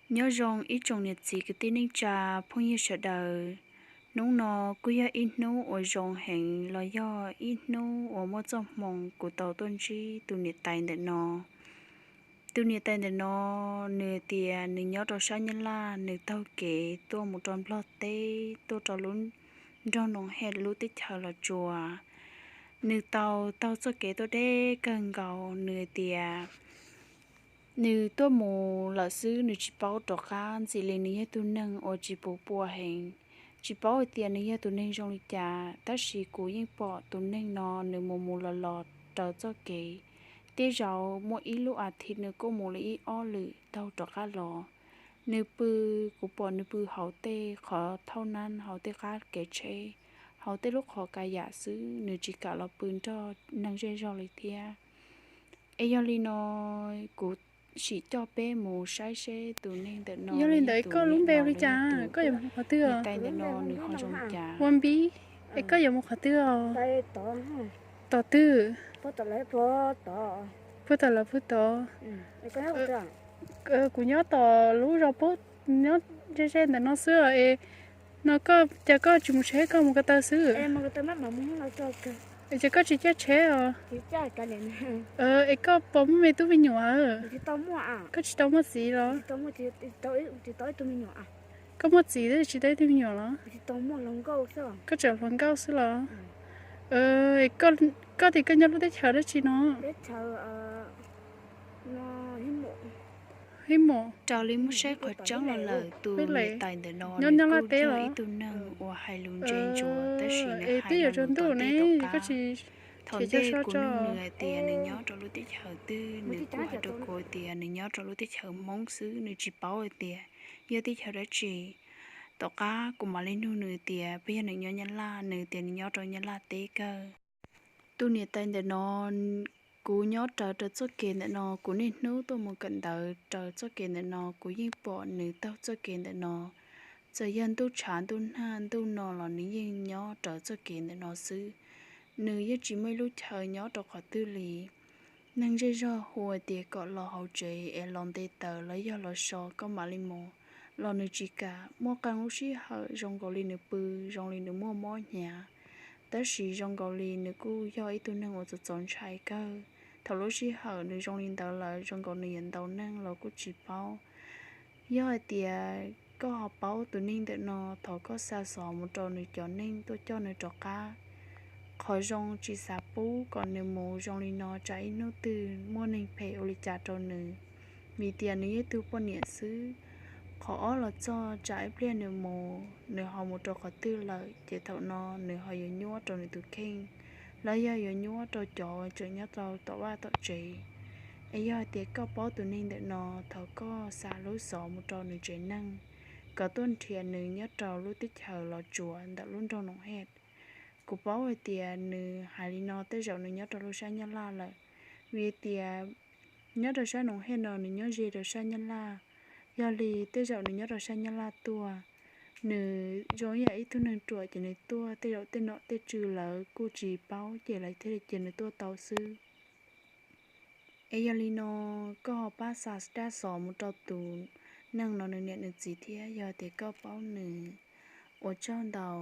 Nyob zoo ib tsoom niam txiv kwv tij neej tsa phooj ywg sawv daws. Hnub no kuj yog ib hnub uas zoo heev los yog ib hnub uas muaj txoj hmoo kuv tau tuaj ntsib tus niam tais ntawm no. Tus niam tais ntawm no, nws tias nws nyob rau sab Nyab Laj, nws taug kev tuaj mus rau Nplog teb, tuaj rau lub nroog Noom Hej lub teb chaws Los Tsuas. Nws tau taug txoj kev tuaj deb kawg nkaus, nws tias nws tuaj mus lawm xwb, nws tsis paub rov qab. Ntxim li nws yog tus neeg uas tsis pum pua heev, tsis paub hais tias nws yog tus neeg zoo li cas, tab sis kuv yeej pom tus neeg no nws mus mus los los raws txoj kev. Tej zaum muaj ib lub as thiv nws kuj mus li ib ob lwm taug rov qab los. Nws pw, kuv pom nws pw hauv tej qhov thauj nab hauv tej qab kev tsheb, hauv tej lub qhov ka yam xwb, nws tsis kam los pw nrog neeg zej zog li thiab. Es yog li no, kuv sim coj peb mus saib seb tus neeg ntawm no, yog li ntawd koj lub npe hu li cas, koj yuav mus qhov twg? Niam tais ntawm no nws ho zoo li cas? Ua Npib. Es koj yuav mus qhov twg? Tom twg? Puag tom lawv puag tod. Kuv nyob tom lub zos puag, nyob ze ze ntawm no xwb es. No koj, cas koj tsis mus tsheb, koj mus ko taw xwb? Ces koj tsis caij tsheb os? Es koj puas muaj me tub me nyuam? Koj tsis tau muaj txiv los? Koj muaj txiv tab sis tsis tau ib tug me nyuam los? Koj tseem hluas nkauj xwb los? Koj tias koj nyob lub teb chaws dab tsi no? Hib mos. Raws li muab saib qhov tseeb los lawm, tus niam tais ntawm no nws kuj yog ib tug neeg uas hais lus ntse ntsuav, tab sis nws hais lus tom ntej tom qab. Thaum ntej kuv nug nws hais tias nws nyob rau lub teb chaws twg, nws kuj hais rau kuv tias nws nyob rau lub teb chaws Hmoob xwb, nws tsis paub hais tias yog teb chaws dab tsi. Tom qab kuv mam li nug nws tias puas yog nws nyob Nyab Laj, nws tias nws nyob rau Nyab Laj teb kawg. Tus niam tais ntawm no, kuv nyob raws rau txoj kev ntawm no, kuv niaj hnub tuaj mus kawm ntawv raws txoj kev ntawm no, kuv yeej pom nws taug txoj kev ntawm no. Txawm yog ntuj tshav ntuj nag ntuj no los nws yeej nyob raws txoj kev ntawm no xwb. Nws yeej tsis muaj ib lub chaw nyob rau qhov twg li. Neeg zej zog hu tias kom los hauv tsev es los nte taws los yog los so koj mam li mus, los nws tsis kam. Muaj qee lub sij hawm zoo nkaus li nws pw, zoo li nws muaj mob hnyav, tab sis zoo nkaus li nws kuj yog ib tug neeg uas txaus txaus ntshai kawg. Thaum lub sij hawm nws zoo li ntawd lawm, zoo nkaus nws yuav ntaus neeg los kuj tsis paub. Yog hais tias koj ho paub tus neeg ntawm no, thov koj xa xov mus rau nws cov neeg tuaj coj nws rov qab. Qhov zoo tsis xav pub kom nws mus zoo li no, tsam ib hnub twg muaj neeg phem ua li cas rau nws, vim tias nws yog ib tug poj niam xwb. Qhov ob los txog, tsam ib pliag nws mus, nws ho mus rau qhov twg lawm, ces thaum no nws ho yuav nyuaj rau nws tus kheej, los yog yuav nyuaj rau cov tseem nyob rau tom vaj tom tsev. Es yog hais tias koj paub tus neeg ntawm no, thov koj xa lub xov mus rau nws tsev neeg, kom tuaj nrhiav nws nyob rau lub teb chaws Los Tsuas ntawm lub nroog Noom Hej. Kuv paub hais tias nws hais li no tej zaum nws nyob rau lub sab Nyab Laj lawm, vim tias nyob rau sab Noom Hej no nws nyob ze rau sab Nyab Laj. Yog li tej zaum nws nyob rau sab Nyab Laj tuaj, nws zoo ib yam ib tug neeg ruam ces nws tuaj tej zaum tej nom tej tswv lawv kuj tsis paub ces lawv thiaj li cia nws tuaj tau xwb. Es yog li no, koj ho pab xa dab xov mus rau tus neeg no nws niam nws txiv thiab, yog tias koj paub nws. Ua tsaug ntau.